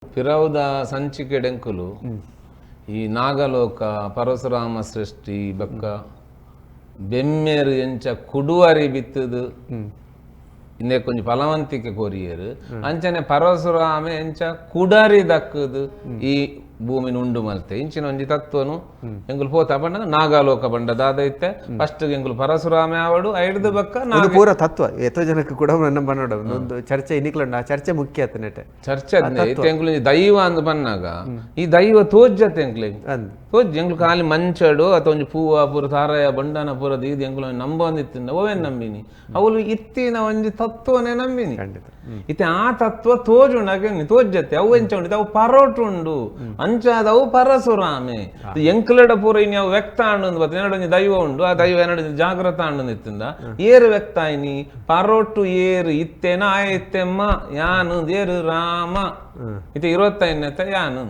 ಪಿರವುದ ಸಂಚಿಕೆಡೆಂಕುಲು ಈ ನಾಗಲೋಕ ಪರಶುರಾಮ ಸೃಷ್ಟಿ ಬಕ್ಕ ಬೆಮ್ಮೇರು ಎಂಚ ಕುಡುವರಿ ಬಿತ್ತದು ಇಂದೆ ಕೊಂಚ ಫಲವಂತಿಕೆ ಕೊರಿಯರು ಅಂಚನೆ ಪರಶುರಾಮೆ ಎಂಚ ಕುಡರಿ ದಕ್ಕದು ಈ ಭೂಮಿನ ಉಂಡು ಮಲ್ತೆ ಇಂಚಿನ ಒಂಜಿ ತತ್ವನು ಎಂಗುಲು ಪೋತ ಬಂಡ ನಾಗಲೋಕ ಬಂಡ ದಾದೈತೆ ಫಸ್ಟ್ ಎಂಗುಲು ಪರಶುರಾಮೆ ಆವಡು ಐಡ್ದು ಬಕ್ಕ ಇದು ಪೂರ ತತ್ವ ಎತ್ತೋ ಜನಕ್ಕೆ ಕೂಡ ನನ್ನ ಬನ್ನೋಡ ಒಂದು ಚರ್ಚೆ ಇನಿಕ್ಲಂಡ ಆ ಚರ್ಚೆ ಮುಖ್ಯ ಆತನೆಟೆ ಚರ್ಚೆ ಅದ್ನೆ ಇತ್ತೆ ಎಂಕುಲು ಒಂಜಿ ದೈವ ಅಂದ್ ಬನ್ನಾಗ ಈ ದೈವ ತೋಜ್ಜತೆ ಎಂಕ್ಲೆಗ್ ಅಂದ್ ತೋಜ್ ಎಂಕ್ಲು ಖಾಲಿ ಮಂಚಡು ಅಥವಾ ಒಂಜಿ ಪೂವ ಪೂರ ತಾರಾಯ ಬಂಡನ ಪೂರ ದೀದ್ ಎಂಕ್ಲು ನಂಬೊಂದಿತ್ತಿಂಡ ಓವೇನ್ ನಂಬಿನಿ ಅವಳು ಇತ್ತಿನ ಒಂಜಿ ತತ್ವನೇ ನಂಬಿನಿ ಖಂಡಿತ ಇತ್ತೆ ಆ ತತ್ವ ತೋಜುಂಡು ಅಗೇನಿ ತೋಜ್ಜತೆ ಅವು ಎಂಚ ಉಂಡು ಅವು ಪರೋಟುಂಡು ಅಂಚಾದವು ಪರಶುರಾಮೆ ಎಂಕ್ಲೆಡ ಪೂರ ಇನಿ ಅವು ವ್ಯಕ್ತ ಆಂಡು ಬತ್ತ ಎನ್ನಡ ಒಂಜಿ ದೈವ ಉಂಡು ಆ ದೈವ ಎನ್ನಡ ಒಂಜಿ ಜಾಗೃತ ಆಂಡು ಇತ್ತಿಂದ ಏರು ವ್ಯಕ್ತ ಆಯ್ನಿ ಪರೋಟು ಏರು ಇತ್ತೇನ ಆಯ ಇತ್ತೆಮ್ಮ ಯಾನು ಏರು ರಾಮ ಇತ್ತೆ ಇರುವತ್ತೈನತ್ತ ಯಾನು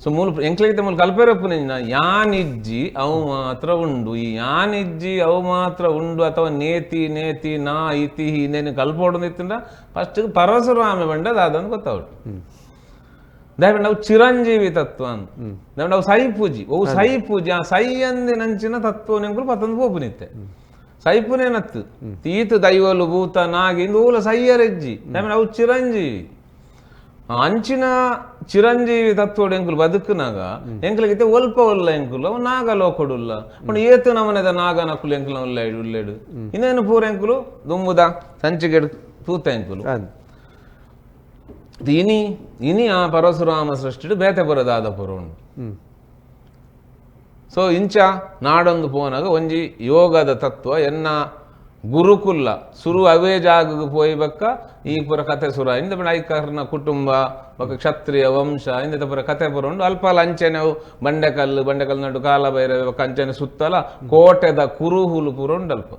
ಸೊ ಮೂಲ ಎಂಕ್ಲೈತೆ ಮೂಲ ಕಲ್ಪೆರಪ್ಪು ನಿನ್ನ ಯಾನಿಜ್ಜಿ ಅವು ಮಾತ್ರ ಉಂಡು ಈ ಯಾನಿಜ್ಜಿ ಅವು ಮಾತ್ರ ಉಂಡು ಅಥವಾ ನೇತಿ ನೇತಿ ನಾ ಇತಿ ಇನ್ನೇನು ಕಲ್ಪೋಡು ನಿತ್ತಿಂದ ಫಸ್ಟ್ ಪರಶುರಾಮೆ ಬಂಡ ದಾದಂದು ಗೊತ್ತಾವಡು ದಯವಿಟ್ಟು ನಾವು ಚಿರಂಜೀವಿ ತತ್ವ ಅಂದ್ ದಯವಿಟ್ಟು ಅವು ಸೈ ಪೂಜಿ ಅವು ಸೈ ಪೂಜೆ ಆ ಸೈ ಅಂದಿನಂಚಿನ ತತ್ವ ನೆಂಕುಲು ಪತ್ತೊಂದು ಪೋಪು ನಿತ್ತೆ ಸೈಪುನೇನತ್ತು ತೀತು ದೈವಲು ಭೂತ ನಾಗಿ ಇಂದು ಊಲ ಸೈಯರೆಜ್ಜಿ ದಯವಿಟ್ಟು ಅವು ಚಿರಂಜೀವಿ ಅಂಚಿನ ಚಿರಂಜೀವಿ ತತ್ವಡು ಎಂಕುಲು ಬದುಕುನಾಗ ಎಂಕುಲಿಗಿತ್ತೆ ಒಲ್ಪ ಒಲ್ಲ ಎಂಕುಲು ಅವು ನಾಗ ಲೋಕಡುಲ್ಲ ಪಂಡ ಏತು ನಮನೆದ ನಾಗ ನಕುಲು ಎಂಕುಲ ಉಲ್ಲೇಡು ಉಲ್ಲೇಡು ಇನ್ನೇನು ಪೂರ ಎಂಕುಲು ದುಂಬುದ ಸಂಚಿಗೆಡು ತೂತ ಎಂಕುಲು ಅಂದ್ ಇನಿ ಇನಿ ಆ ಪರಶುರಾಮ ಸೃಷ್ಟಿಡು ಬೇತೆ ಪುರ ಪುರ ಉಂಡು ಸೊ ಇಂಚ ನಾಡೊಂದು ಪೋನಾಗ ಒಂಜಿ ಯೋಗದ ತತ್ವ ಎನ್ನ ಗುರುಕುಲ್ಲ ಸುರು ಅವೇ ಜಾಗಕ್ಕೆ ಪೋಯಿ ಬಕ್ಕ ಈ ಪುರ ಕತೆ ಸುರ ಇಂದ ಪಂಡ ಐಕರ್ನ ಕುಟುಂಬ ಬಕ್ಕ ಕ್ಷತ್ರಿಯ ವಂಶ ಇಂದ ಪುರ ಕತೆ ಪುರ ಉಂಡು ಅಲ್ಪ ಅಂಚೆನೆ ಅವು ಬಂಡೆಕಲ್ಲು ಬಂಡೆಕಲ್ಲು ನಡು ಕಾಲಭೈರವ ಬಕ್ಕ ಅಂಚೆನೆ ಸುತ್ತಲ ಕೋಟೆದ ಕುರುಹುಲು ಪೂರ ಉಂಡು ಅಲ್ಪ.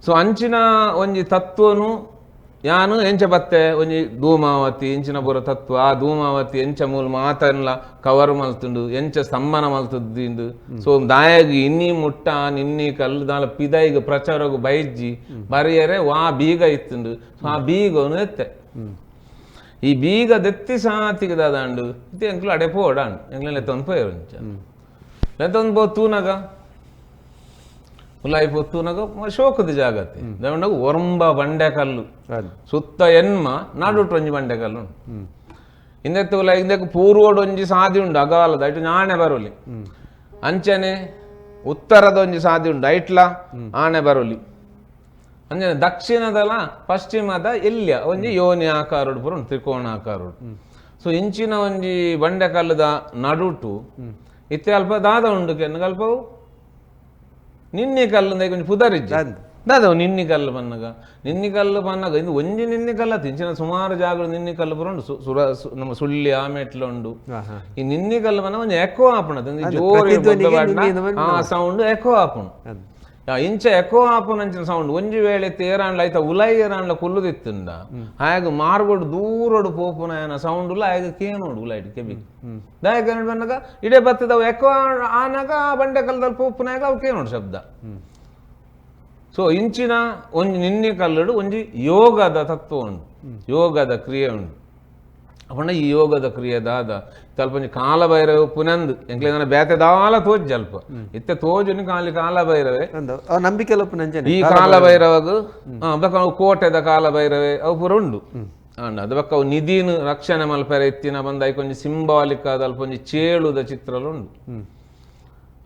ಸೊ ಅಂಚಿನ ಒಂಜಿ ತತ್ವನು ಯಾನು ಎಂಚ ಬತ್ತೆ ಒಂಜಿ ಧೂಮಾವತಿ ಎಂಚಿನ ಪೂರ ತತ್ವ ಆ ಧೂಮಾವತಿ ಎಂಚ ಮೂಲ ಮಾತನ್ಲ ಕವರ್ ಮಲ್ತುಂಡು ಎಂಚ ಸಮ್ಮನ ಮಲ್ತದ್ದು. ಸೊ ದಾಯಗ್ ಇನ್ನಿ ಮುಟ್ಟ ನಿನ್ನಿ ಕಲ್ಲು ದಾಲ ಪಿದೈಗ್ ಪ್ರಚಾರಗು ಬೈಜ್ಜಿ ಬರಿಯರೆ ವಾ ಬೀಗ ಇತ್ತುಂಡು. ಸೊ ಆ ಬೀಗನು ಎತ್ತೆ ಈ ಬೀಗ ದೆತ್ತಿ ಸಾತಿಗೆ ದಾದಾಂಡು ಇತ್ತೆ ಎಂಕ್ಲು ಅಡೆ ಪೋಡಾಂಡು ಎಂಕ್ಲ ಲೆತ್ತೊಂದು ಪೋಯರು ಇಂಚ ಲೆತ್ತೊಂದು ಪೋ ತೂನಗ ಉಲಾಯಿ ಪೊತ್ತುನಗ ಶೋಕದ ಜಾಗತ್ತೆ ದಾಂಡಗ ಒರಂಬ ಬಂಡೆಕಲ್ಲು ಸುತ್ತ ಎನ್ಮ ನಡುಟು ಒಂಜಿ ಬಂಡೆಕಲ್ಲು ಉಂಡು. ಇಂದೆತ್ತ ಉಲಾಯಿ ಇಂದಕ್ಕೆ ಪೂರ್ವಡು ಒಂಜಿ ಸಾದಿ ಉಂಡು ಅಗಾಲದ ಐಟು ಆಣೆ ಬರೋಲಿ ಅಂಚನೆ ಉತ್ತರದ ಒಂಜಿ ಸಾದಿ ಉಂಡು ಐಟ್ಲ ಆಣೆ ಬರೋಲಿ ಅಂಚನೆ ದಕ್ಷಿಣದಲ ಪಶ್ಚಿಮದ ಎಲ್ಯ ಒಂಜಿ ಯೋನಿ ಆಕಾರೋಡು ಪೂರ ಉಂಡು ತ್ರಿಕೋಣ ಆಕಾರೋಡು. ಸೊ ಇಂಚಿನ ಒಂಜಿ ಬಂಡೆಕಲ್ಲದ ನಡುಟು ಇತ್ತೆ ಅಲ್ಪ ದಾದ ಉಂಡು ಕೆನ್ನ ಅಲ್ಪವು ನಿನ್ನೆ ಕಲ್ಲು ಒಂಜಿ ಪುದರಿಜ್ಜಿ ದಾದ ನಿನ್ನಿ ಕಲ್ಲು ಬನ್ನಗ ನಿನ್ನಿ ಕಲ್ಲು ಬನ್ನಗ ಇಂದು ಒಂಜಿ ನಿನ್ನಿ ಕಲ್ಲ ಇಂಚಿನ ಸುಮಾರು ಜಾಗಗಳು ನಿನ್ನಿ ಕಲ್ಲು ಪೂರ ಉಂಡು ನಮ್ಮ ಸುಳ್ಳಿ ಆಮೆಟ್ಲ ಉಂಡು. ಈ ನಿನ್ನಿ ಕಲ್ಲು ಬನ್ನ ಒಂಜಿ ಎಕೋ ಆಪುಣ ಜೋರು ಆ ಸೌಂಡ್ ಎಕೋ ಆಪುಣ ಇಂಚ ಎಕೋ ಆಪುನ ಅಂಚಿನ ಸೌಂಡ್ ಒಂಜಿ ವೇಳೆ ತೇರಾಂಡ್ಲ ಐತ ಉಲೈ ಏರಾಂಡ್ಲ ಕುಲ್ಲುದಿತ್ತುಂಡ ಹಾಗೆ ಮಾರ್ಗೋಡು ದೂರೋಡು ಪೋಪುನ ಏನ ಸೌಂಡ್ ಉಲ್ಲ ಆಗ ಕೇನೋಡು ಉಲೈಟ್ ಕೆಬಿ ದಾಯಕ ಬಂದಾಗ ಇಡೇ ಬತ್ತದವು ಎಕೋ ಆನಾಗ ಆ ಬಂಡೆ ಕಲ್ಲದಲ್ಲಿ ಪೋಪುನಾಗ ಅವು ಕೇನೋಡು ಶಬ್ದ. ಸೊ ಇಂಚಿನ ಒಂಜಿ ನಿನ್ನೆ ಕಲ್ಲಡು ಒಂಜಿ ಯೋಗದ ತತ್ವ ಉಂಡು ಯೋಗದ ಕ್ರಿಯೆ ಉಂಡು. ಅಪಂಡ ಈ ಯೋಗದ ಕ್ರಿಯೆ ದಾದ ತಲ್ಪ ಒಂಜಿ ಕಾಲಭೈರವ ಪುನಂದು ಎಂಕ್ಲೆ ಬೇತೆ ದಾಲ ತೋಜ್ ಅಲ್ಪ ಇತ್ತೆ ತೋಜುನಿ ಖಾಲಿ ಕಾಲಭೈರವೇ ನಂಬಿಕೆ ಈ ಕಾಲಭೈರವಗು ಬಕ್ಕ ಅವು ಕೋಟೆದ ಕಾಲಭೈರವೇ ಅವು ಪೂರ ಉಂಡು. ಅಂಡ್ ಅದು ಬಕ್ಕ ಅವು ನಿಧಿನ ರಕ್ಷಣೆ ಮಲ್ಪೆರೆ ಇತ್ತಿನ ಬಂದ ಐಕೊಂಜಿ ಒಂಜಿ ಸಿಂಬಾಲಿಕ್ ಆದ ಅಲ್ಪ ಒಂಜಿ ಚೇಳುದ ಚಿತ್ರಲು ಉಂಡು.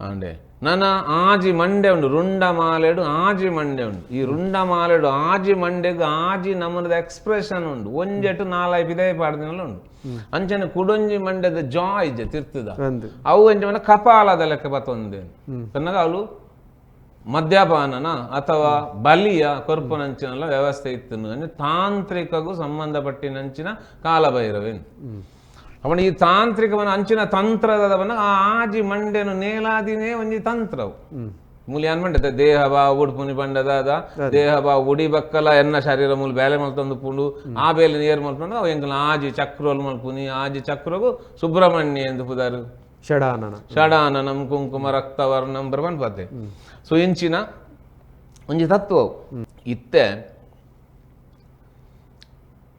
ಅಂಡೆ ನನ್ನ ಆಜಿ ಮಂಡೆ ಉಂಡು ರುಂಡ ಮಾಲೆಡು ಆಜಿ ಮಂಡೆ ಉಂಡು. ಈ ರುಂಡ ಮಾಲೆಡು ಆಜಿ ಮಂಡೆಗ್ ಆಜಿ ನಮನದ ಎಕ್ಸ್ಪ್ರೆಷನ್ ಉಂಡು ಒಂಜೆಟು ನಾಲಾಯಿ ಪಿದಾಯಿ ಪಾಡ್ದಿನಲ್ಲ ಉಂಡು. ಅಂಚನೆ ಕುಡೊಂಜಿ ಮಂಡೆದ ಜಾಯ್ ತಿರ್ತದ ಅವು ಅಂಚೆ ಮನೆ ಕಪಾಲದ ಲೆಕ್ಕ ಬತ್ತೊಂದೇನು ಕನ್ನಗ ಅವಳು ಮದ್ಯಪಾನನ ಅಥವಾ ಬಲಿಯ ಕೊರ್ಪುನಂಚಿನೆಲ್ಲ ವ್ಯವಸ್ಥೆ ಇತ್ತು ಅಂದ್ರೆ ತಾಂತ್ರಿಕಗೂ ಸಂಬಂಧಪಟ್ಟಿನಂಚಿನ ಕಾಲಭೈರವೇನು. ಅವನ ಈ ತಾಂತ್ರಿಕವನ ಅಂಚಿನ ತಂತ್ರದ ಆ ಆಜಿ ಮಂಡೆನು ನೇಲಾದಿನೇ ಒಂಜಿ ತಂತ್ರವು ಮೂಲಿ ಅನ್ ಮಂಡೆ ದೇಹ ಬಾ ಉಡುಪುನಿ ಬಂಡದಾದ ದೇಹ ಬಾ ಉಡಿ ಬಕ್ಕಲ ಎನ್ನ ಶರೀರ ಮೂಲ ಬೇಲೆ ಮಲ್ತೊಂದು ಪುಂಡು ಆ ಬೇಲೆ ನೇರು ಮಲ್ಪಂಡು ಅವು ಎಂಕಲ ಆಜಿ ಚಕ್ರೋಲ್ ಮಲ್ಪುನಿ ಆಜಿ ಚಕ್ರಗು ಸುಬ್ರಹ್ಮಣ್ಯ ಎಂದು ಪುದಾರು ಷಡಾನನ ಷಡಾನನಂ ಕುಂಕುಮ ರಕ್ತವರ್ಣಂ ಬ್ರಹ್ಮನ್ ಪತೆ. ಸೊ ಇಂಚಿನ ಒಂಜಿ ತತ್ವವು ಇತ್ತೆ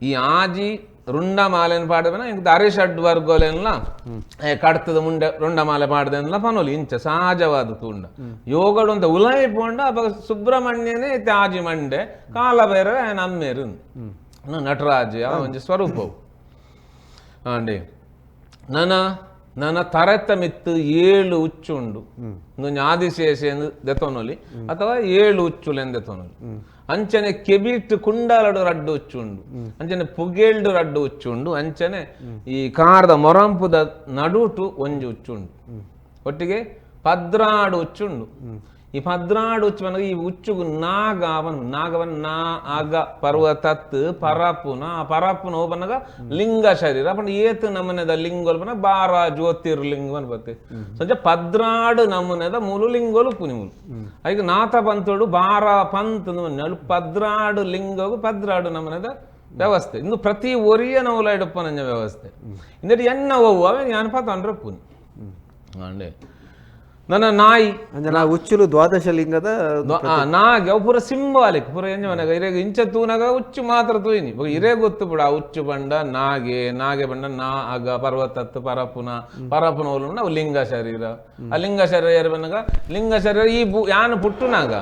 ಈ ಆಜಿ ರುಂಡಮಾಲೆನ್ ಪಾಡದನ ಇಂಕ್ ಅರಿಷಡ್ ವರ್ಗೋಲೆನ್ಲ ಕಡ್ತದ ಮುಂಡೆ ರುಂಡಮಾಲೆ ಪಾಡದೆನ್ಲ ಪನೋಲಿ ಇಂಚ ಸಹಜವಾದ ತೂಂಡ ಯೋಗಡು ಉಲಾಯಿ ಪೋಂಡ ಅಪಗ ಸುಬ್ರಹ್ಮಣ್ಯನೇ ತ್ಯಾಜಿ ಮಂಡೆ ಕಾಲಭೈರವ ಅಮ್ಮೇರು ನಟರಾಜ ಒಂಜಿ ಸ್ವರೂಪವು ಅಂಡಿ ನನ ನನ್ನ ತರೆತ ಮಿತ್ತು 7 ಉಚ್ಚು ಉಂಡು ಆದಿಶೇಷ ಎಂದು ದೆತೊನೊಲಿ ಅಥವಾ 7 ಉಚ್ಚುಲೆಂದು ದೆತೊನೊಲಿ ಅಂಚನೆ ಕೆಬಿಟ್ ಕುಂಡಲಡು ರಡ್ಡು ಉಚ್ಚು ಉಂಡು ಅಂಚನೆ ಪುಗೇಲ್ಡು ರಡ್ಡು ಉಚ್ಚು ಉಂಡು ಅಂಚನೆ ಈ ಕಾರದ ಮೊರಂಪುದ ನಡುಟು ಒಂಜಿ ಉಚ್ಚು ಉಂಡು ಒಟ್ಟಿಗೆ 12 ಉಚ್ಚು ಉಂಡು. ಈ 12 ಉಚ್ಚು ಬಂದಾಗ ಈ ಉಚ್ಚುಗು ನಾಗವನ್ ನಾಗವನ್ ನಾ ಆಗ ಪರ್ವತತ್ ಪರಪುನ ಪರಪುನ ಬಂದಾಗ ಲಿಂಗ ಶರೀರ ಅಪ್ಪಂಡ ಏತು ನಮೂನೆದ ಲಿಂಗೋಲ್ ಬನ್ನ ಬಾರ ಜ್ಯೋತಿರ್ಲಿಂಗ ಬತ್ತೆ ಸಂಜೆ 12 ನಮೂನೆದ ಮೂಲು ಲಿಂಗೋಲು ಪುನಿ ಮೂಲು ಐಗ ನಾಥ ಪಂತೋಡು ಬಾರ ಪಂತ್ 12 ಲಿಂಗಗು 12 ನಮೂನೆದ ವ್ಯವಸ್ಥೆ ಇನ್ನು ಪ್ರತಿ ಒರಿಯ ನೌಲ ಇಡಪ್ಪನಂಜ ವ್ಯವಸ್ಥೆ ಇಂದಡಿ ಎನ್ನ ಒವ್ವು ಅವೇ ಜ್ಞಾನಪ ತಂಡ್ರೆ ಪುನಿ ಅಂಡೆ ನನ್ನ ನಾಯಿ ಅಂದ್ರೆ ನಾ ಉಚ್ಚುಲು ದ್ವಾದಶ ಲಿಂಗದ ನಾಗೆ ಅವು ಪೂರ ಸಿಂಬಾಲಿಕ್ ಪೂರ ಎಂಜಮನಾಗ ಇರೇಗ ಇಂಚ ತೂನಾಗ ಉಚ್ಚು ಮಾತ್ರ ತೂಯಿನಿ ಇರೇ ಗೊತ್ತು ಬಿಡ ಆ ಉಚ್ಚು ಬಂಡ ನಾಗೆ ನಾಗೆ ಬಂಡ ನಾ ಆಗ ಪರ್ವತತ್ತು ಪರಪುನ ಪರಪುನ ಅವು ಲಿಂಗ ಶರೀರ ಆ ಲಿಂಗ ಶರೀರ ಯಾರು ಬಂದಾಗ ಲಿಂಗ ಶರೀರ ಈ ಭೂ ಯಾನು ಪುಟ್ಟುನಾಗ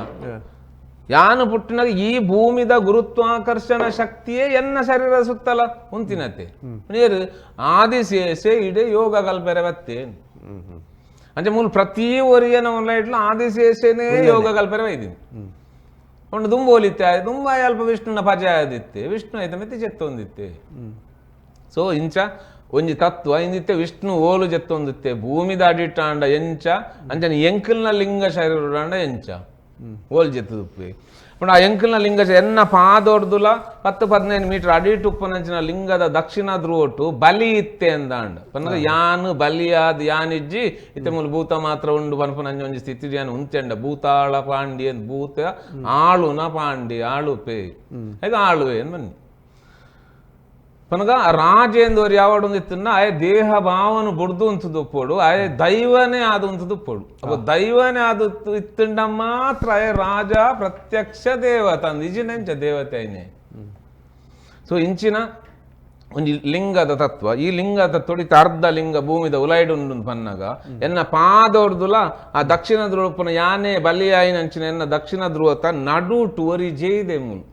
ಯಾನು ಪುಟ್ಟಿನಾಗ ಈ ಭೂಮಿದ ಗುರುತ್ವಾಕರ್ಷಣ ಶಕ್ತಿಯೇ ಎನ್ನ ಶರೀರ ಸುತ್ತಲ ಉಂತಿನತೆ ನೀರು ಆದಿಶೇಷೆ ಇಡೇ ಯೋಗ ಕಲ್ಪೆರೆ ಬತ್ತೆ ಅಂಚೆ ಮೂಲ ಪ್ರತಿ ಒರಿಯನ ಇಟ್ಲ ಆದಿಶೇಷನೇ ಯೋಗ ಕಲ್ಪರೆ ವೈದಿನಿ ಒಂದು ದುಂಬೋಲಿತ್ತೆ ದುಂಬ ಅಲ್ಪ ವಿಷ್ಣುನ ಪಜಾಯದಿತ್ತೆ ವಿಷ್ಣು ಐತ ಮೆತ್ತಿ ಚೆತ್ತೊಂದಿತ್ತೆ ಸೊ ಇಂಚ ಒಂಜಿ ತತ್ವ ಇಂದಿತ್ತೆ ವಿಷ್ಣು ಓಲು ಜೆತ್ತೊಂದಿತ್ತೆ ಭೂಮಿದ ಅಡಿಟಾಂಡ ಎಂಚ ಅಂಚನೆ ಎಂಕಲ್ನ ಲಿಂಗ ಶರೀರ ಎಂಚ ಓಲ್ ಜೆತ್ತುಪ್ಪಿ ಪಂಡ ಆ ಎಂಕಲ್ನ ಲಿಂಗ ಎನ್ನ ಪಾದೊಡ್ದುಲ 10-15 ಮೀಟರ್ ಅಡಿಟು ಉಪ್ಪನಂಚಿನ ಲಿಂಗದ ದಕ್ಷಿಣ ಧ್ರುವೊಟ್ಟು ಬಲಿ ಇತ್ತೆ ಅಂದಾಂಡ ಪನ್ನಗ ಯಾನು ಬಲಿಯಾದ ಯಾನಿಜ್ಜಿ ಇತ್ತೆ ಮೂಲ ಭೂತ ಮಾತ್ರ ಉಂಡು ಪನ್ಪುನಂಚ ಒಂಜಿ ಸ್ಥಿತಿ ಯಾನು ಉಂತೆಂಡ ಭೂತಾಳ ಪಾಂಡಿ ಭೂತ ಆಳುನ ಪಾಂಡಿ ಆಳುಪೆ ಈಗ ಆಳುವೆ ಬನ್ನಿ ಪನಗ ರಾಜೇಂದ್ರ ಯಾವಡೊಂದು ಇತ್ತನ್ನ ಆಯ ದೇಹ ಭಾವನು ಬುಡ್ದು ಉಂತುದುಪ್ಪೋಡು ಆಯ ದೈವನೇ ಆದ ಉಂತುದುಪ್ಪೋಡು ಅಪ್ಪ ದೈವನೇ ಆದ ಇತ್ತಂಡ ಮಾತ್ರ ಆಯ ರಾಜ ಪ್ರತ್ಯಕ್ಷ ದೇವತ ಅಂದ್ ಇಜಿನಂಚ ದೇವತೆ ಐನೆ. ಸೊ ಇಂಚಿನ ಒಂಜಿ ಲಿಂಗದ ತತ್ವ ಈ ಲಿಂಗದ ತತ್ವ ಇತ್ತ ಅರ್ಧ ಲಿಂಗ ಭೂಮಿದ ಉಲೈಡು ಉಂಡು ಪನ್ನಾಗ ಎನ್ನ ಪಾದೊಡ್ದುಲ ಆ ದಕ್ಷಿಣ ಧ್ರುವಪ್ಪನ ಯಾನೆ ಬಲಿಯಾಯಿನಂಚಿನ ಎನ್ನ ದಕ್ಷಿಣ ಧ್ರುವತ ನಡುಟು ಒರಿ ಜೈದೆ ಮೂಲು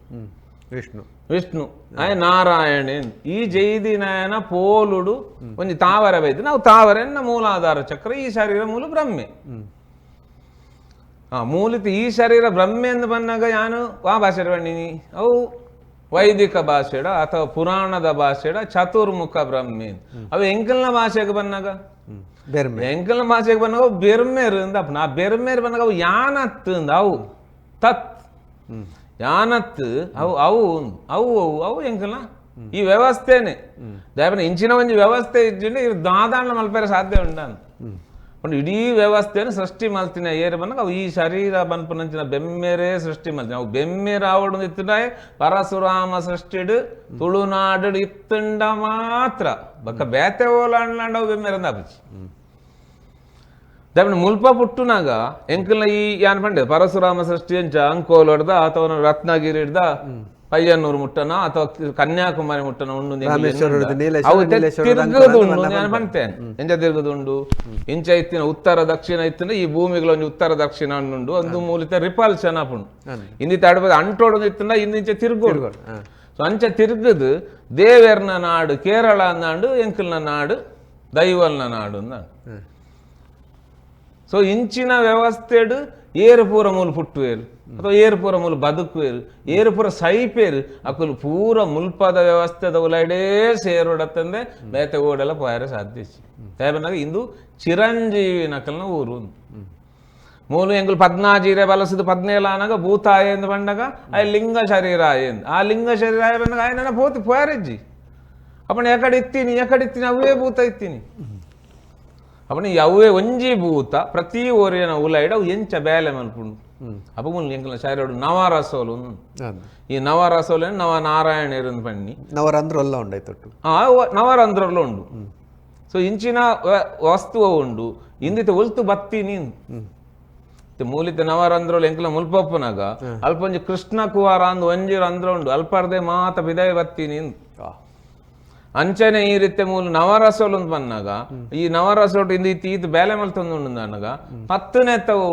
ವಿಷ್ಣು ವಿಷ್ಣು ಆಯ ನಾರಾಯಣನ್ ಈ ಜೈದಿನಾಯನ ಪೋಲುಡು ಒಂಜಿ ತಾವರ ಬೈದು ನಾವು ತಾವರೆನ್ನ ಮೂಲಾಧಾರ ಚಕ್ರ ಈ ಶರೀರ ಮೂಲ ಬ್ರಹ್ಮೆ ಆ ಮೂಲಿತ ಈ ಶರೀರ ಬ್ರಹ್ಮೆ ಎಂದು ಬಂದಾಗ ಯಾನು ವಾ ಭಾಷೆ ಬಣ್ಣಿನಿ ಅವು ವೈದಿಕ ಭಾಷೆಡ ಅಥವಾ ಪುರಾಣದ ಭಾಷೆಡ ಚತುರ್ಮುಖ ಬ್ರಹ್ಮೆ ಅವು ಎಂಕಲ್ನ ಭಾಷೆಗೆ ಬಂದಾಗ ಎಂಕಲ್ನ ಭಾಷೆಗೆ ಬಂದಾಗ ಅವು ಬೆರ್ಮೇರು ಅಂದ ನಾ ಬೆರ್ಮೇರು ಬಂದಾಗ ಅವು ಯಾನತ್ತು ಅಂದ ಅವು ತತ್ ಯಾನತ್ತು ಅವು ಅವು ಅವು ಅವು ಅವು ಎಂಕಲ್ಲ ಈ ವ್ಯವಸ್ಥೆನೆ ದಯಪನ ಇಂಚಿನ ಒಂಜಿ ವ್ಯವಸ್ಥೆ ಇಜ್ಜಿಂಡ ಇರು ದಾದಾಂಡ ಮಲ್ಪೆರೆ ಸಾಧ್ಯ ಉಂಡ ಪಂಡ ಇಡೀ ವ್ಯವಸ್ಥೆಯನ್ನು ಸೃಷ್ಟಿ ಮಲ್ತಿನ ಏರು ಬಂದಾಗ ಅವು ಈ ಶರೀರ ಬನ್ಪುನಂಚಿನ ಬೆಮ್ಮೇರೇ ಸೃಷ್ಟಿ ಮಲ್ತಿನ ಅವು ಬೆಮ್ಮೇರ ಆವಡು ಇತ್ತುಂಡ ಪರಶುರಾಮ ಸೃಷ್ಟಿಡು ತುಳುನಾಡು ಇತ್ತುಂಡ ಮಾತ್ರ ಬಕ್ಕ ಬೇತೆ ಓಲಾಂಡ್ಲಾಂಡ ಅವು ಬೆಮ್ಮೇರಂದ ಅಪಚಿ ದಯಪನ ಮುಲ್ಪ ಪುಟ್ಟುನಾಗ ಎಂಕಲ್ನ ಈ ಯಾನ್ ಪಂಡೆ ಪರಶುರಾಮ ಸೃಷ್ಟಿ ಅಂಚ ಅಂಕೋಲೊಡ್ದ ಅಥವಾ ರತ್ನಗಿರಿ ಹಿಡ್ದ ಪಯ್ಯನ್ನೂರು ಮುಟ್ಟನ ಅಥವಾ ಕನ್ಯಾಕುಮಾರಿ ಮುಟ್ಟನ ಉಂಡು ತಿರುಗುದುಂಡು ನಾನು ಪಂತೇನೆ ಎಂಚ ತಿರುಗುದುಂಡು ಇಂಚ ಇತ್ತಿನ ಉತ್ತರ ದಕ್ಷಿಣ ಇತ್ತಿನ ಈ ಭೂಮಿಗಳ ಒಂಜಿ ಉತ್ತರ ದಕ್ಷಿಣ ಉಂಡು ಒಂದು ಮೂಲಿತ ರಿಪಲ್ಷನ್ ಆಪುಂಡು ಇಂದಿ ತಡಪದ ಅಂಟೋಡು ಇತ್ತಿನ ಇಂದಿಂಚ ತಿರುಗೋಡು. ಸೊ ಅಂಚ ತಿರುಗುದು ದೇವೇರ್ನ ನಾಡು ಕೇರಳ ನಾಡು ಎಂಕಲ್ನ ನಾಡು ದೈವಲ್ನ ನಾಡು ಅಂದಾಂಡು. ಸೊ ಇಂಚಿನ ವ್ಯವಸ್ಥೆಡು ಏರು ಪೂರ ಮೂಲು ಪುಟ್ಟುವೇರು ಅಥವಾ ಏರು ಪೂರ ಮೂಲು ಬದುಕುವೇರು ಏರು ಪೂರ ಸೈಪೇರು ಅಕುಲು ಪೂರ ಮುಲ್ಪದ ವ್ಯವಸ್ಥೆದ ಉಲೈಡೇ ಸೇರೋಡತ್ತಂದೆ ಬೇತೆ ಓಡೆಲ್ಲ ಪೋಯರೆ ಸಾಧ್ಯ ತೇಬನಾಗ ಇಂದು ಚಿರಂಜೀವಿ ನಕಲ್ನ ಊರು ಮೂಲು ಎಂಗುಲು ಪದ್ನಾಜೀರೆ ಬಲಸದು 17 ಆನಾಗ ಭೂತಾಯ ಎಂದು ಬಂಡಾಗ ಆ ಲಿಂಗ ಶರೀರ ಆಯಂದು ಆ ಲಿಂಗ ಶರೀರ ಆಯ ಬಂದಾಗ ಆಯನ ಪೋತಿ ಪೋಯರೆಜ್ಜಿ ಅಪ್ಪಣ ಎಕಡೆ ಇತ್ತೀನಿ ಎಕಡೆ ಇತ್ತೀನಿ ಅವೇ ಭೂತ ಇತ್ತೀನಿ ಅಪ್ಪಣ ಅವೇ ಒಂಜಿ ಭೂತ ಪ್ರತಿ ಓರಿಯನ ಉಲೈಡ ಅವು ಎಂಚ ಬೇಲೆ ಮಲ್ಪುಂಡು ಅಪ್ಪ ಮುಲ್ ಎಂಕಲ್ನ ಶರೀರಡು ನವರಸೋಲು ಈ ನವರಸೋಲು ನವನಾರಾಯಣ ಇರಂದು ಪಣ್ಣಿ ನವರಂಧ್ರಲ್ಲ ಉಂಡಾಯ್ತು ನವರಂಧ್ರಲ್ಲ ಉಂಡು. ಸೊ ಇಂಚಿನ ವಸ್ತುವ ಉಂಡು ಇಂದಿತ ಒಲ್ತು ಬತ್ತಿ ನೀನು ಮೂಲಿತ ನವರಂಧ್ರಲು ಎಂಕಲ ಮುಲ್ಪಪ್ಪನಾಗ ಅಲ್ಪ ಒಂಜಿ ಕೃಷ್ಣ ಕುವಾರ ಅಂದ್ ಒಂಜಿ ರಂಧ್ರ ಉಂಡು ಅಲ್ಪರ್ದೆ ಮಾತ ಬಿದಾಯ ಬತ್ತಿ ನೀನು. ಅಂಚನೆ ಈ ರೀತಿ ಮೂಲ ನವರಸೋಲು ಬನ್ನಾಗ ಈ ನವರಸೋಟು ಇಂದು ಈತ ಬೇಲೆ ಮಲ್ತೊಂದು ಅನ್ನಗ ಪತ್ತನೆತ್ತವು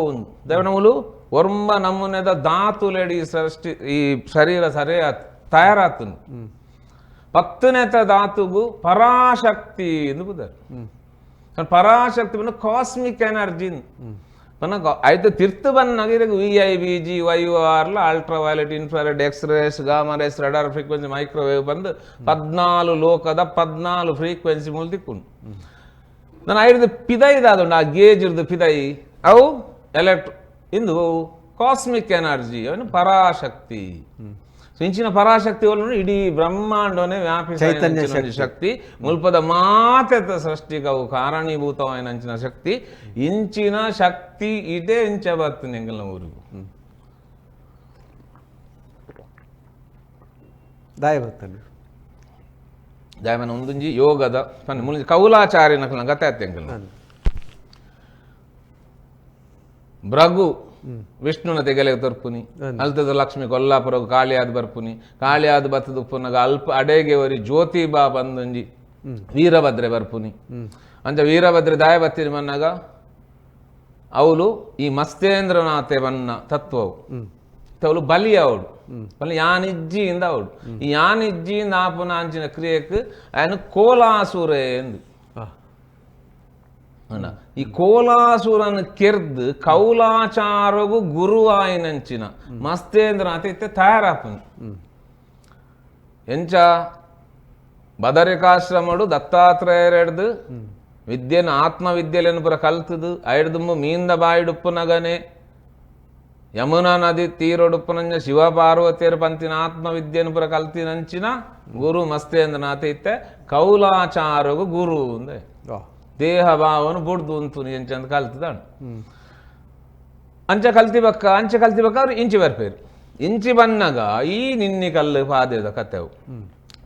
ದೇವನ ಮೂಲು ಒರ್ಂಬ ನಮೂನೆದ ಧಾತುಲೆಡಿ ಸೃಷ್ಟಿ ಈ ಶರೀರ ಸರಿ ತಯಾರಾತನು. ಪತ್ತನೆತ ಧಾತುಗು ಪರಾಶಕ್ತಿ ಎಂದು ಬುದಾರೆ. ಪರಾಶಕ್ತಿ ಬಂದು ಕಾಸ್ಮಿಕ್ ಎನರ್ಜಿ ಪನ್ನಗ ಆಯ್ತು ತಿರ್ತು ಬನ್ನಾಗ ಇದಕ್ಕೆ V I B G Y R ultraviolet infrared X rays gamma rays radar frequency microwave ಬಂದು 14 ಲೋಕದ 14 ಫ್ರೀಕ್ವೆನ್ಸಿ ಮೂಲ ತಿಕ್ಕೊಂಡು ನಾನು ಐದು ಪಿದೈ ದಾದುಂಡು ಆ ಗೇಜ್ ಇರ್ದು ಪಿದೈ ಅವು ಎಲೆಕ್ಟ್ರೋ ಇಂದು ಕಾಸ್ಮಿಕ್ ಎನರ್ಜಿ ಅವನು ಪರಾಶಕ್ತಿ. ಸೊ ಇಂಚಿನ ಪರಾಶಕ್ತಿ ಇಡೀ ಬ್ರಹ್ಮಾಂಡವನ್ನೇ ವ್ಯಾಪಿಸ ಚೈತನ್ಯ ಶಕ್ತಿ ಮುಲ್ಪದ ಮಾತೆತ ಸೃಷ್ಟಿಗೆ ಅವು ಕಾರಣೀಭೂತವಾಯಿನ ಅಂಚಿನ ಶಕ್ತಿ ಇಂಚಿನ ಶಕ್ತಿ ಇದೇ ಇಂಚ ಬರ್ತದೆ ಎಂಗಲ್ನ ಊರಿಗೂ ದಾಯ ಬರ್ತಾನೆ ದಾಯಮನ ಒಂದೊಂಜಿ ಯೋಗದ ಮುಲ್ ಕೌಲಾಚಾರ್ಯನ ಕತೆ ಆತ ಎಂಗಲ್ನ ಭೃಗು ವಿಷ್ಣುನ ತೆಗಲೆಗೆ ತರ್ಪುನಿ ಅಲ್ತದ ಲಕ್ಷ್ಮಿ ಕೊಲ್ಲಾಪುರ ಕಾಳಿಯಾದ ಬರ್ಪುನಿ ಕಾಳಿಯಾದ ಬತ್ತದ ಉಪ್ಪುನಗ ಅಲ್ಪ ಅಡೇಗೆ ಒರಿ ಜ್ಯೋತಿಬಾ ಬಂದೊಂಜಿ ವೀರಭದ್ರೆ ಬರ್ಪುನಿ ಅಂಚ ವೀರಭದ್ರೆ ದಾಯ ಬತ್ತಿನ ಮನ್ನಾಗ ಅವಳು ಈ ಮಸ್ತೇಂದ್ರನಾಥೆ ಬನ್ನ ತತ್ವವು ಅವಳು ಬಲಿ ಅವಳು ಬಲಿ ಯಾನಿಜ್ಜಿಯಿಂದ ಅವಳು ಈ ಯಾನಿಜ್ಜಿಯಿಂದ ಆಪುನ ಅಂಚಿನ ಕ್ರಿಯೆಕ್ ఆయన ಕೋಲಾಸುರೆ ಎಂದು ಅಣ್ಣ ಈ ಕೋಲಾಸುರನ ಕೆರ್ದು ಕೌಲಾಚಾರಗು ಗುರುವಾಯಿನಂಚಿನ ಮಸ್ತೇಂದ್ರನಾಥ ಇತ್ತೆ ತಯಾರಾಪುನಿ. ಎಂಚ ಬದರಿಕಾಶ್ರಮಡು ದತ್ತಾತ್ರೇಯರೆಡ್ದು ವಿದ್ಯೆನ ಆತ್ಮವಿದ್ಯೆಲೆನು ಪುರ ಕಲ್ತದು ಐಡ್ದುಂಬು ಮೀಂದ ಬಾಯಿಡುಪ್ಪುನಗನೆ ಯಮುನಾ ನದಿ ತೀರೊಡುಪ್ಪುನಂಜ ಶಿವ ಪಾರ್ವತಿಯರು ಪಂತಿನ ಆತ್ಮವಿದ್ಯೆನು ಪುರ ಕಲ್ತಿನಂಚಿನ ಗುರು ಮಸ್ತೇಂದ್ರನಾಥ ಇತ್ತೆ ಕೌಲಾಚಾರಗು ಗುರು ಅಂದೆ ದೇಹ ಭಾವನು ಬುಡ್ದು ಉಂತು ಎಂಚಂತ ಕಲ್ತದಾಣ ಅಂಚ ಕಲ್ತಿ ಬಕ್ಕ ಅಂಚೆ ಕಲ್ತಿ ಬಕ್ಕ ಅವ್ರು ಇಂಚಿ ಬರ್ಪೇರು ಇಂಚಿ ಬನ್ನಾಗ ಈ ನಿನ್ನೆ ಕಲ್ಲು ಪಾದೆದ ಕತೆವು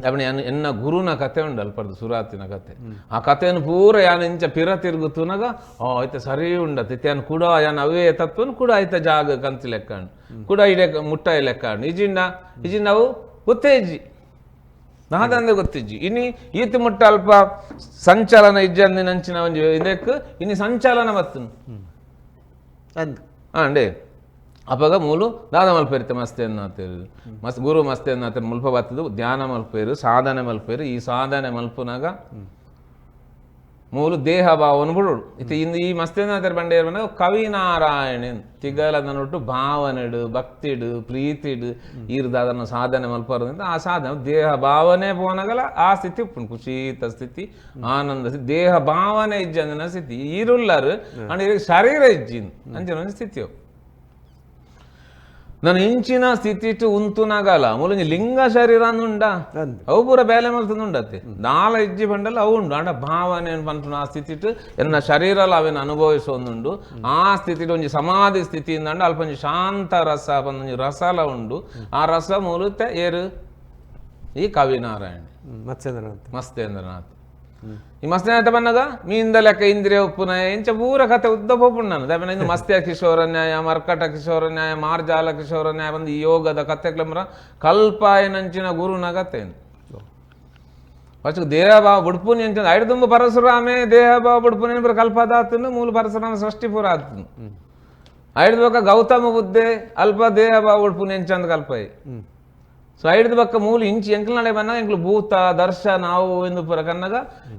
ಅವನ ಎನ್ನ ಗುರುನ ಕತೆ ಉಂಡು ಅಲ್ಪರ್ದು ಸುರಾತಿನ ಕತೆ ಆ ಕತೆಯನ್ನು ಪೂರ ಯಾನ್ ಇಂಚ ಪಿರ ತಿರುಗುತ್ತುನಾಗ ಆಯ್ತ ಸರಿ ಉಂಡತ್ತೆ ಇತ್ತೆ ಕೂಡ ಯಾನ್ ಅವೇ ತತ್ವನು ಕೂಡ ಆಯ್ತ ಜಾಗ ಕಂತಿ ಲೆಕ್ಕಂಡು ಕೂಡ ಇಡೆ ಮುಟ್ಟಾಯಿ ಲೆಕ್ಕಂಡು ಇಜಿಂಡ ಇಜಿಂಡ ಅವು ಗೊತ್ತೇಜಿ ನಾದಂದೆ ಗೊತ್ತಿಜ್ಜಿ ಇನಿ ಈತ ಮುಟ್ಟ ಅಲ್ಪ ಸಂಚಲನ ಇಜ್ಜಂದಿ ನಂಚಿನ ಒಂಜಿ ಇದಕ್ಕೆ ಇನಿ ಸಂಚಲನ ಬತ್ತನು ಅಂಡೆ ಅಪಗ ಮೂಲು ದಾದ ಮಲ್ಪೇರಿತೆ ಮಸ್ತೆ ಅನ್ನತೇರು ಮಸ್ತ್ ಗುರು ಮಸ್ತೆ ಅನ್ನತೇರು ಮುಲ್ಪ ಬತ್ತದು ಧ್ಯಾನ ಮಲ್ಪೇರು ಸಾಧನೆ ಮಲ್ಪೇರು ಈ ಸಾಧನೆ ಮಲ್ಪುನಾಗ ಮೂಲು ದೇಹ ಭಾವನು ಬಿಡೋಡು ಇತ್ತೆ ಇಂದು ಈ ಮಸ್ತೇನಾಥರ ಬಂಡೇರ್ ಬಂದಾಗ ಕವಿನಾರಾಯಣನ್ ತಿಗಲದನೊಟ್ಟು ಭಾವನೆಡು ಭಕ್ತಿಡು ಪ್ರೀತಿಡು ಈರ್ದಾದನ ಸಾಧನೆ ಮಲ್ಪರಿಂದ ಆ ಸಾಧನೆ ದೇಹ ಭಾವನೆ ಪೋನಗಲ ಆ ಸ್ಥಿತಿ ಉಪ್ಪುಂಡು ಖುಷೀತ ಸ್ಥಿತಿ ಆನಂದ ಸ್ಥಿತಿ ದೇಹ ಭಾವನೆ ಇಜ್ಜಂದಿನ ಸ್ಥಿತಿ ಈರುಲ್ಲರು ಅಂಡ್ ಶರೀರ ಇಜ್ಜಿನ್ ಅಂಚಿನ ಒಂದು ಸ್ಥಿತಿ ನಾನು ಇಂಚಿನ ಸ್ಥಿತಿ ಉಂತುನಾಗಲ ಮೂಲಂಜಿ ಲಿಂಗ ಶರೀರ ಉಂಡ ಅವು ಪೂರ ಬೇಲೆ ಮಲ್ತುಂಡತ್ತೆ ನಾಲ ಇಜ್ಜಿ ಬಂಡಲ್ಲ ಅವು ಉಂಡು ಅಂಡ ಭಾವನೆ ಪಂಟು ಆ ಸ್ಥಿತಿ ಎನ್ನ ಶರೀರಲ ಅವೇನು ಅನುಭವಿಸೋದುಂಡು ಆ ಸ್ಥಿತಿ ಒಂಜಿ ಸಮಾಧಿ ಸ್ಥಿತಿ ಅಂಡ ಅಲ್ಪ ಒಂಜಿ ಶಾಂತ ರಸ ಒಂಜಿ ರಸಲ ಉಂಡು ಆ ರಸ ಮೂಲತೆ ಏರು ಈ ಕವಿನಾರಾಯಣ ಮತ್ಸ್ಯೇಂದ್ರನಾಥ್ ಮಸ್ತೇಂದ್ರನಾಥ್ ಈ ಮಸ್ತೇಂದ್ರ ಬನ್ನಾಗ ಮೀಂದ ಲೆಕ್ಕ ಇಂದ್ರಿಯ ಉಪ್ಪುನ ಇಂಚ ಪೂರ ಕತೆ ಉದ್ದ ಪೋಪುಂಡು ನಾನು ಇಂದು ಮಸ್ತ್ಯ ಕಿಶೋರ ನ್ಯಾಯ ಮರ್ಕಟ ಕಿಶೋರ ನ್ಯಾಯ ಮಾರ್ಜಾಲ ಕಿಶೋರ ನ್ಯಾಯ ಬಂದು ಈ ಯೋಗದ ಕತೆಗ್ಲಂಬ್ರ ಕಲ್ಪಾಯನಂಚಿನ ಗುರುನ ಕತೆ ಫಸ್ಟ್ ದೇಹಭಾವ ಬುಡ್ಪುನಿ ಅಂಚ ಐಡ್ದುಂಬ ಪರಶುರಾಮೇ ದೇಹಭಾವ ಬುಡ್ಪುನಿ ಪುರ ಕಲ್ಪದಾತನು ಮೂಲ ಪರಶುರಾಮ ಸೃಷ್ಟಿ ಪೂರ ಆತನು ಐಡ್ದು ಬಕ್ಕ ಗೌತಮ ಬುದ್ಧೆ ಅಲ್ಪ ದೇಹಭಾವ ಬುಡ್ಪುನಿ ಅಂಚಂದ ಕಲ್ಪಾಯಿ ಸೊ ಐಡ್ದು ಬಕ್ಕ ಮೂಲ ಇಂಚಿ ಎಂಕ್ಲ ನಡೆ ಬಂದಾಗ ಎಂಕ್ಲು ಭೂತ ದರ್ಶನ ಅವು ಎಂದು ಪೂರ ಕನ್ನಗ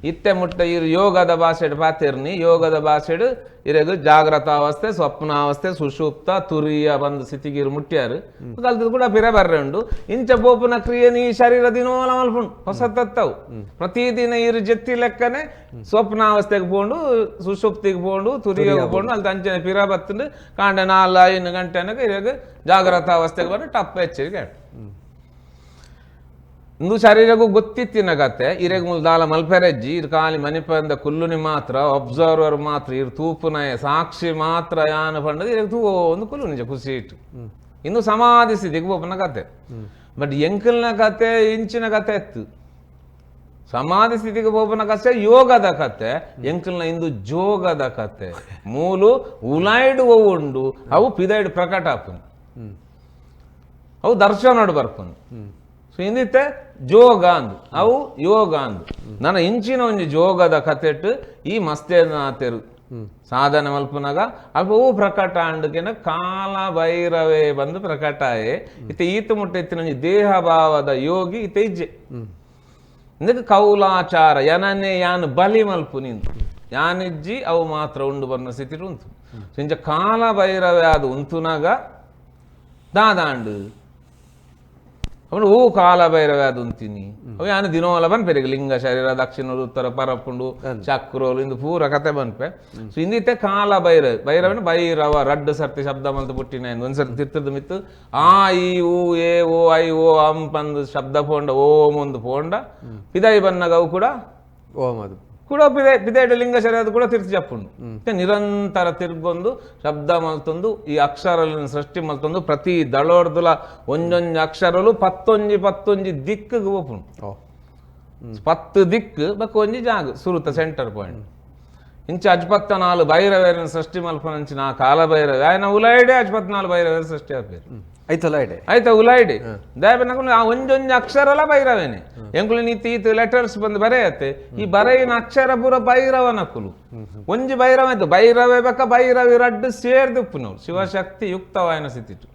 ಇತ್ತೆ ಮುಟ್ಟ ಇರು ಯೋಗದ ಭಾಷೆಡ್ ಪಾತಿರ್ನಿ ಯೋಗದ ಭಾಷೆಡ್ ಇರಗು ಜಾಗ್ರತ ಅವಸ್ಥೆ ಸ್ವಪ್ನಾವಸ್ಥೆ ಸುಷುಪ್ತ ತುರಿಯ ಬಂದು ಸ್ಥಿತಿಗಿರು ಮುಟ್ಟ್ಯಾರು ಕಲ್ತದ್ದು ಕೂಡ ಪಿರ ಬರ್ರೆ ಉಂಡು ಇಂಚ ಪೋಪುನ ಕ್ರಿಯೆ ನೀ ಶರೀರ ದಿನೋಲ ಮಲ್ಪುಂಡು ಹೊಸ ತತ್ತವು ಪ್ರತಿದಿನ ಇರು ಜೆತ್ತಿ ಲೆಕ್ಕನೆ ಸ್ವಪ್ನಾವಸ್ಥೆಗೆ ಪೋಂಡು ಸುಷುಪ್ತಿಗೆ ಪೋಂಡು ತುರಿಯಗೆ ಪೋಂಡು ಅಲ್ಲಿ ಅಂಚನೆ ಪಿರ ಬತ್ತಂಡು ಕಾಂಡ 4 5 ಗಂಟೆ ಅನಗ ಇರಗು ಜಾಗ್ರತ ಅವಸ್ಥೆಗೆ ಬಂದು ಟಪ್ಪ ಎಚ್ಚರಿಕೆ ಇಂದು ಶರೀರಗೂ ಗೊತ್ತಿತ್ತಿನ ಕತೆ ಇರೆಗ್ ಮುಲ್ ದಾಲ ಮಲ್ಪೆರೆಜ್ಜಿ ಇರ್ ಖಾಲಿ ಮನಿಪಂದ ಕುಲ್ಲುನಿ ಮಾತ್ರ ಅಬ್ಸರ್ವರ್ ಮಾತ್ರ ಇರ್ ತೂಪುನಯ ಸಾಕ್ಷಿ ಮಾತ್ರ ಯಾನ ಪಂಡದು ಇರೆಗ್ ತೂ ಒಂದು ಕುಲ್ಲು ನಿಜ ಖುಷಿ ಇಟ್ಟು ಇನ್ನು ಸಮಾಧಿ ಸ್ಥಿತಿಗೆ ಪೋಪುನ ಕತೆ ಬಟ್ ಎಂಕಲ್ನ ಕತೆ ಇಂಚಿನ ಕತೆ ಎತ್ತು ಸಮಾಧಿ ಸ್ಥಿತಿಗೆ ಪೋಪುನ ಕತೆ ಯೋಗದ ಕತೆ ಎಂಕಲ್ನ ಇಂದು ಜೋಗದ ಕತೆ ಮೂಲು ಉಲಾಯ್ಡು ಉಂಡು ಅವು ಪಿದೈಡು ಪ್ರಕಟ ಆಪುನು ಅವು ದರ್ಶನೋಡು ಬರ್ಪುನು. ಸೊ ಇಂದಿತ್ತೆ ಜೋಗ ಅಂದು ಅವು ಯೋಗ ಅಂದು ನನ್ನ ಇಂಚಿನ ಒಂಜಿ ಜೋಗದ ಕತೆಟ್ ಈ ಮಸ್ತೇಂದ್ರನಾಥರು ಸಾಧನೆ ಮಲ್ಪುನಗ ಅಲ್ಪ ಹೂ ಪ್ರಕಟ ಅಂಡುಕೆನ ಕಾಲ ಭೈರವೇ ಬಂದು ಪ್ರಕಟಾಯೆ ಇತ್ತೆ ಈತ ಮುಟ್ಟ ಇತ್ತಿನ ಒಂಜಿ ದೇಹ ಭಾವದ ಯೋಗಿ ಇತ್ತೆ ಇಜ್ಜೆ ಇಂದಕ್ಕೆ ಕೌಲಾಚಾರ ಯನನೆ ಯಾನ್ ಬಲಿ ಮಲ್ಪು ನಿಂತು ಯಾನಿಜ್ಜಿ ಅವು ಮಾತ್ರ ಉಂಡು ಬನ್ನ ಸ್ಥಿತಿ ಉಂಟು. ಇಂಚ ಕಾಲ ಭೈರವೇ ಅದು ಉಂತುನಾಗ ದಾದಾಂಡು ಅವನು ಓ ಕಾಲ ಭೈರವೇ ಅದು ಉಂತೀನಿ ಅವು ಯಾನು ದಿನೋಲ ಬನ್ಪೆ ಲಿಂಗ ಶರೀರ ದಕ್ಷಿಣ ಉತ್ತರ ಪರಪುಂಡು ಚಕ್ರೋಲು ಇಂದು ಪೂರ ಕತೆ ಬನ್ಪೆ. ಸೊ ಇಂದಿತ್ತೆ ಕಾಲ ಭೈರವ ಭೈರವನ ಭೈರವ ರಡ್ಡು ಸರ್ತಿ ಶಬ್ದ ಮಲ್ತು ಪುಟ್ಟಿನ ಒಂದ್ಸರ್ತಿ ತಿರ್ತದ ಮಿತ್ತು ಆ ಇ ಉ ಎ ಓ I ಓ ಅಂ ಪಂದು ಶಬ್ದ ಪೋಂಡ ಓಂ ಒಂದು ಪೋಂಡ ಪಿದೈ ಬನ್ನಗ ಅವು ಕೂಡ ಓಂ ಅದು ಕೂಡ ಪಿದೆ ಪಿದೇಟ ಲಿಂಗ ಶರೀರ ಕೂಡ ತಿರ್ತಿ ಚಪ್ಪುಂಡು. ನಿರಂತರ ತಿರ್ಗೊಂದು ಶಬ್ದ ಮಲ್ತೊಂದು ಈ ಅಕ್ಷರలను ಸೃಷ್ಟಿ ಮಲ್ತೊಂದು ಪ್ರತಿ ದಳೋರ್ದುಲ ಒಂಜೊಂಜಿ ಅಕ್ಷರಲು ಪತ್ತೊಂಜಿ ಪತ್ತೊಂಜಿ ದಿಕ್ಕಿಗೆ ಹೋಪುಂಡು. 10 ದಿಕ್ಕು ಬಕ್ಕ ಒಂಜಿ ಜಾಗ ಸುರುತ ಸೆಂಟರ್ ಪಾಯಿಂಟ್. ಇಂಚ ಅಜ್ಪತ್ತ 4 ಭೈರವೇರನ ಸೃಷ್ಟಿ ಮಲ್ಪನಂಚಿನ ಆ ಕಾಲ ಭೈರವ ఆయన ಉಲೈಡೆ ಅಜ್ಪತ್ 4 ಭೈರವೇರ ಸೃಷ್ಟಿ ಆಪೇರು ಐತಲ್ಲ ಆಯ್ತಾ ಉಲೈಡೆ ದಯಬನ್ನಕು ಆ ಒಂಜೊಂಜಿ ಅಕ್ಷರಲ ಭೈರವೇನೆ ಎಂಕುಲು ನೀತಿ ಈತ ಲೆಟರ್ಸ್ ಬಂದು ಬರೆಯತ್ತೆ ಈ ಬರೆಯಿನ ಅಕ್ಷರ ಪೂರ ಭೈರವನಕುಲು ಒಂಜಿ ಭೈರವ ಆಯ್ತು ಭೈರವೇ ಬಕ್ಕ ಭೈರವಿ ರಡ್ಡು ಸೇರ್ದುಪ್ಪುನವು ಶಿವಶಕ್ತಿ ಯುಕ್ತವಾಯನ ಸ್ಥಿತಿ.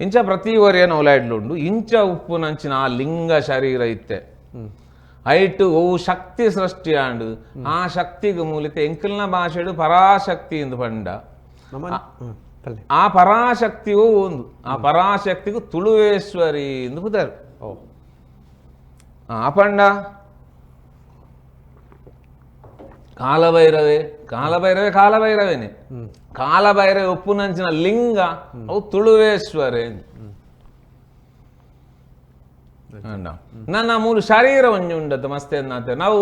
ಇಂಚ ಪ್ರತಿ ಒರಿಯನ ಉಲೈಡ್ಲುಂಡು ಇಂಚ ಉಪ್ಪುನಂಚಿನ ಆ ಲಿಂಗ ಶರೀರ ಇತ್ತೆ ಐಟು ಓ ಶಕ್ತಿ ಸೃಷ್ಟಿ ಆಂಡು ಆ ಶಕ್ತಿಗೆ ಮೂಲಿತ ಎಂಕಲ್ನ ಭಾಷೆಡು ಪರಾಶಕ್ತಿ ಎಂದು ಪಂಡ ಆ ಪರಾಶಕ್ತಿಯು ಒಂದು ಆ ಪರಾಶಕ್ತಿಗೂ ತುಳುವೇಶ್ವರಿ ಎಂದು ಪುದಾರು. ಆ ಪಂಡ ಕಾಲಭೈರವೇ ಕಾಲಭೈರವೇ ಕಾಲಭೈರವೇನೆ ಕಾಲಭೈರವೇ ಉಪ್ಪುನಂಚಿನ ಲಿಂಗ ಅವು ತುಳುವೇಶ್ವರೇ. ನನ್ನ ಮೂರು ಶರೀರ ಒಂಜಿ ಉಂಡತ್ತ ಮಸ್ತೆ ನಾವು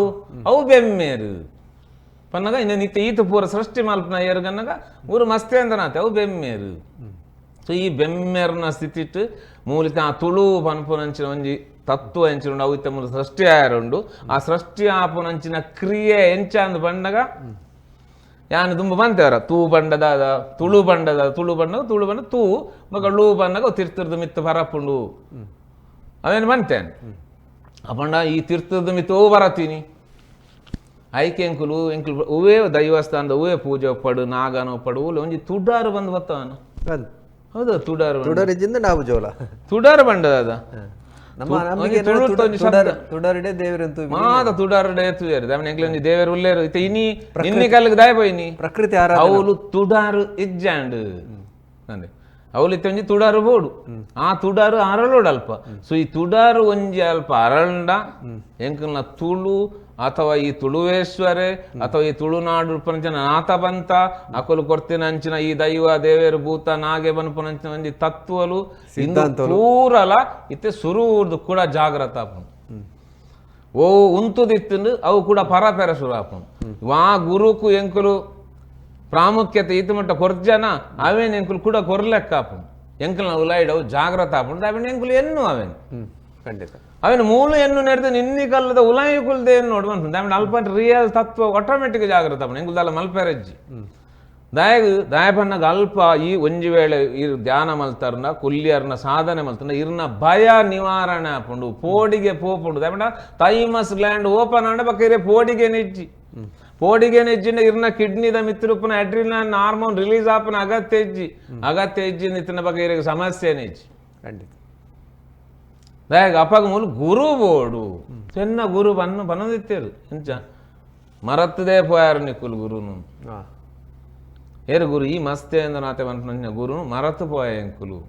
ಅವು ಬೆಮ್ಮೇರು ಪನ್ನಗ ಇನ್ನು ನಿತ್ಯ ಈತ ಪೂರ ಸೃಷ್ಟಿ ಮಲ್ಪನ ಏರುಗನ್ನಗ ಊರು ಮಸ್ತೆ ಅಂದನಾತೆ ಅವು ಬೆಮ್ಮೇರು. ಸೊ ಈ ಬೆಮ್ಮೇರ್ನ ಸ್ಥಿತಿಟ್ಟು ಮೂಲಿತ ಆ ತುಳು ಪನ್ಪುನಂಚಿನ ಒಂಜಿ ತತ್ವ ಎಂಚಿನ ಅವು ಇತ್ತ ಮೂಲ ಸೃಷ್ಟಿ ಆಯರುಂಡು. ಆ ಸೃಷ್ಟಿ ಆಪುನಂಚಿನ ಕ್ರಿಯೆ ಎಂಚ ಅಂದ್ ಬಂಡಗ ಯಾನು ತುಂಬ ಬಂತೇವರ ತೂ ಬಂಡದ ತುಳು ಬಂಡದ ತುಳು ಬಂಡಗ ತುಳು ಬಂಡ ತೂ ಮಗ ಲೂ ಬಂದಾಗ ತಿರ್ತದ ಮಿತ್ತು ಪರಪುಂಡು ಅವೇನು ಬಂತೇನೆ ಅಪಂಡ ಈ ತೀರ್ಥದ ಮಿತ್ತು ಬರತೀನಿ ಐಕೆ ಎಂಕುಲು ಎಂಕುಲು ಹೂವೇ ದೈವಸ್ಥಾನದ ಹೂವೇ ಪೂಜೆ ಒಪ್ಪಡು ನಾಗನ ಒಪ್ಪಡು ಹೂವು ಒಂಜಿ ತುಡಾರು ಬಂದು ಬತ್ತವನು. ಹೌದು ತುಡಾರು ತುಡಾರಿಜಿಂದ ನಾವು ಜೋಲ ತುಡಾರು ಬಂಡದ ಮಾತ ತುಡಾರುಡೆ ತುದೇರು ದಾಮನ ಎಂಕ್ಲೆ ಒಂಜಿ ದೇವೇರು ಉಲ್ಲೇರು ಇತ್ತೆ ಇನಿ ನಿನ್ನಿ ಕಲ್ಲಿಗೆ ದಾಯ ಪೋಯಿನಿ ಪ್ರಕೃತಿ ಅವಳು ತುಡಾರು ಇಜ್ಜಾಂಡ್ ಅಂದೆ ಅವಳು ಇತ್ತೆ ಒಂಜಿ ತುಡಾರು ಬೋಡು ಆ ತುಡಾರು ಅರಳೋಡು ಅಲ್ಪ. ಸೊ ಈ ತುಡಾರು ಒಂಜಿ ಅಲ್ಪ ಅರಳಂಡ ಎಂಕಲ್ನ ತುಳು ಅಥವಾ ಈ ತುಳುವೇಶ್ವರೆ ಅಥವಾ ಈ ತುಳುನಾಡು ಪಂಚನ ನಾತಬಂತ ಅಕುಲು ಕೊರ್ತಿನಂಚಿನ ಈ ದೈವ ದೇವೇರು ಭೂತ ನಾಗೆ ಬನ್ಪುನಂಚಿನ ಒಂಜಿ ತತ್ವಲು ಪೂರಲ ಇತ್ತೆ ಸುರುವುದು ಕೂಡ ಜಾಗ್ರತ ಆಪುಂಡು. ಓ ಉಂತುದಿತ್ತುಂಡು ಅವು ಕೂಡ ಪರಪೆರ ಸುರು ಆಪುಂಡು. ವಾ ಗುರುಕು ಎಂಕುಲು ಪ್ರಾಮುಖ್ಯತೆ ಈತ ಮಟ್ಟ ಕೊರ್ಜನ ಅವೇನು ಎಂಕುಲು ಕೂಡ ಕೊರ್ಲೆಕ್ಕ ಆಪುಂಡು. ಎಂಕಲ್ನ ಉಲಾಯಿಡವು ಜಾಗ್ರತ ಆಪುಂಡು ಅವೇನು ಎಂಕುಲು ಎನ್ನು ಅವೇನು ಖಂಡಿತ ಅವನ ಮೂಲ ಎನ್ನು ನೆರೆದು ನಿನ್ನಿ ಕಲ್ಲದ ಉಲಾಯಿ ಕುಲ್ದೆ ಏನು ನೋಡು ಬಂತು ಆಮೇಲೆ ಅಲ್ಪ ರಿಯಲ್ ತತ್ವ ಆಟೋಮೆಟಿಕ್ ಜಾಗ್ರತ ಆಪುಂಡು. ಎಂಕುಲ್ದಲ್ಲ ಮಲ್ಪೆರಜ್ಜಿ ದಾಯಗ ದಾಯಪಣ್ಣಗ ಅಲ್ಪ ಈ ಒಂಜಿ ವೇಳೆ ಇರ್ ಧ್ಯಾನ ಮಲ್ತಾರನ ಕುಲ್ಲಿಯರ್ನ ಸಾಧನೆ ಮಲ್ತಾರ ಇರ್ನ ಭಯ ನಿವಾರಣೆ ಆಪುಂಡು ಪೋಡಿಗೆ ಪೋಪುಂಡು. ದಾಯಪಂಡ thymus gland open ಆಂಡ ಬಕ್ಕ ಇರೇ ಪೋಡಿಗೆ ನೆಜ್ಜಿ ಪೋಡಿಗೆ ನೆಜ್ಜಿನ ಇರ್ನ ಕಿಡ್ನಿದ ಮಿತ್ರೂಪನ adrenal hormone release ಆಪನ ಅಗತ್ಯ ಹೆಜ್ಜಿ ಅಗತ್ಯ ಹೆಜ್ಜಿ ನಿತ್ತಿನ ಬಗ್ಗೆ ಇರಗೆ ಸಮಸ್ಯೆ ನೆಜ್ಜಿ ಖಂಡಿತ. ದಾಯಗ ಅಪಗ ಮೂಲ ಗುರು ಬೋಡು ಚೆನ್ನ ಗುರು ಬನ್ನ ಬನ್ನದಿತ್ತೇರು ಎಂಚ ಮರತ್ತದೇ ಪೋಯಾರು ನಿಕ್ಕುಲು ಗುರುನು ಏರು ಗುರು ಈ ಮಸ್ತೆ ಅಂದ ನಾತೆ ಬನ್ನ ಗುರುನು ಮರತು ಪೋಯ ಎಂಕುಲು.